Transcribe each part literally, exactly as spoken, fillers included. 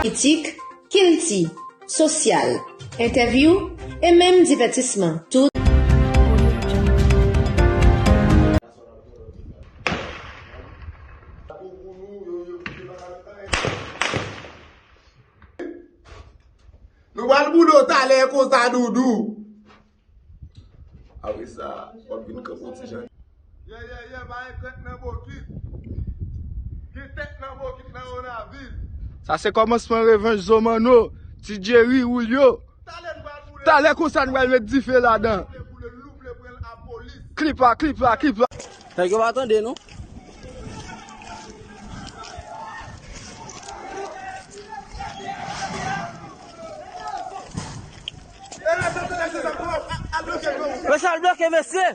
politik, kilti, sosyal, entèvyou e menm divètisman. Tout Nou pral boule w talè konsa, Doudou. Apre sa, w ap vin kanpe yon ti jan. Yè, yè, yè, pa gen krèk nan bokit. Gen tèt nan bokit nan Wonavil. Sa se kòmansman revanj Zo Manno, Ti Jerry, Woulyo. Talè konsa nou pral met dife ladan. Klipa, klipa, klipa. Nèg yo pa tande nou. Mesye al bloke mesye.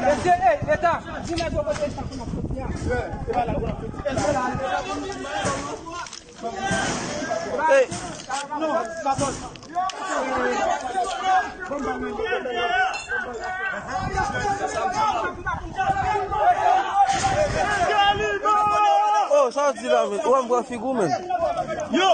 Mesye, ey, eta, di nèg yo kote sa pou n ap soti a. Oh, sa w di la, men? Ou wè m pran figi w, men. Yo!